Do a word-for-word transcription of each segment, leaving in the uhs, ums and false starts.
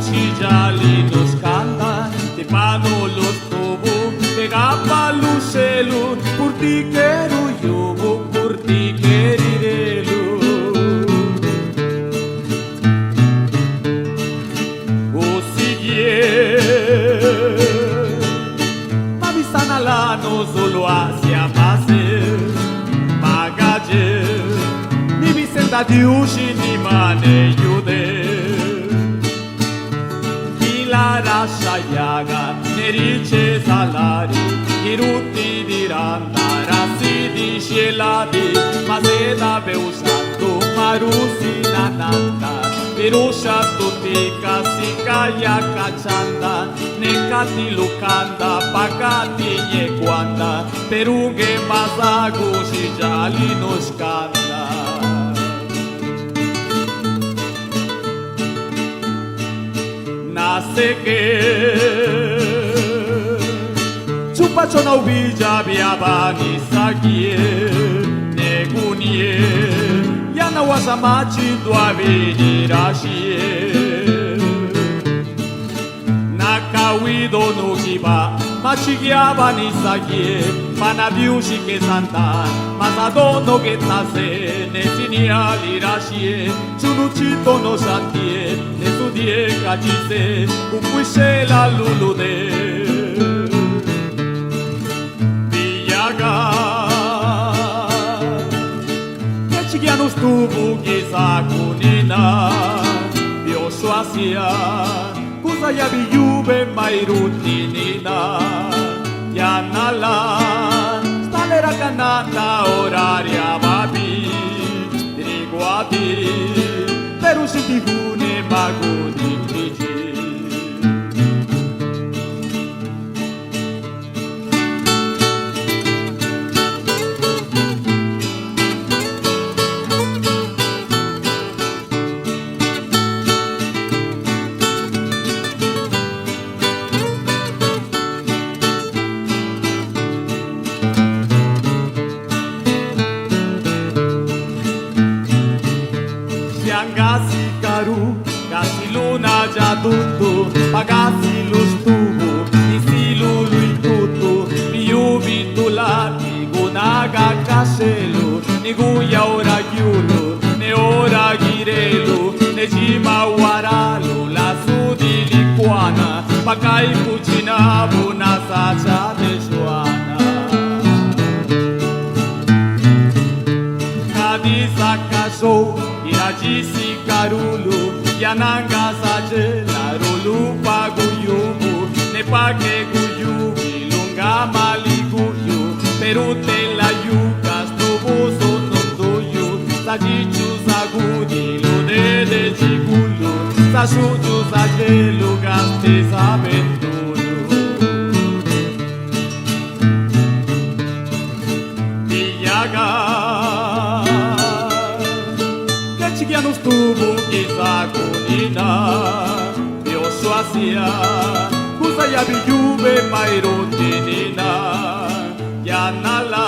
Xidxali nuscanda, te pa nulu stubu, te gapa lu xelu, purtiꞌ que ruyubu, purtiꞌ que rirelu. Usiguieꞌ, ma bisana lanu zuluaꞌ siaꞌ base, ma gadxeꞌ, ni bisenda Diuxi ni ma ne yude. Guilaꞌ raxa yaga ne richeza lari, guirutiꞌ diranda rasidi xhieladi, ma zeda beuxatu ma rusi nananda, biruxhatu ti casi ca yaca chanda, ne cati lu canda pa cati ñecuanda, peru ngue mazagu xidxali nuscanda. Naseque, chupa chona gubidxa biaba nisaguié, ne gunié, yana huaxa machi nduabi ni raxhié. Naca huido nu guibá, machi guiaba nisaguié, pana Diuxi que zandá, ma zadóꞌ no gueta zé, ne ziniali raxhié, chunu chitono xantié, ne zudieeꞌ ca dxisé, gucuixhelaꞌ luluꞌ de. Biyaga, que chi guianu stubu guizacu ni na, biosuasia, cuza yabi yube mairuti ni na, yanala, stale racananda ora riababi, riguadi, peru xi ti gune magu dipidxi. Xiangasicaru, gasi lu nadxadutu, pagasi lu stubu, nisilu luicutu, biyubitu lati gunaga caxhelu, ni guyaura guiulu, ne ora guirelu, ne dxi mahuaralu, lasudi licuana, pacaicu chinabu nasacha de xuana. Cadi zaca xou guiradxi sicarulu, yananga zadxe larulu pa guyubu, ne pa que guyubilu nga mali guyu, peru te layú ca stubu zununduyu, zadxichu zagudilu dede dxigulu, zaxuuñu zadxelu gaste zabenduyu. Biyaga, que chi guianu stubu guizacu ni na, biosuasia, cuza yabi yube mairuti ni na, yanala,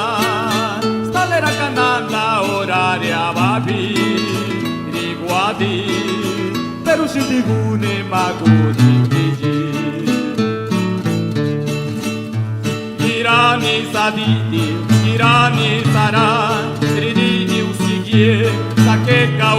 stale racananda ora riababi, riguadi, peru xi ti gune magu dipidxi. Guiráꞌ nisa diti, guiráꞌ nisa ra, ridii usiguieꞌ, zaqueca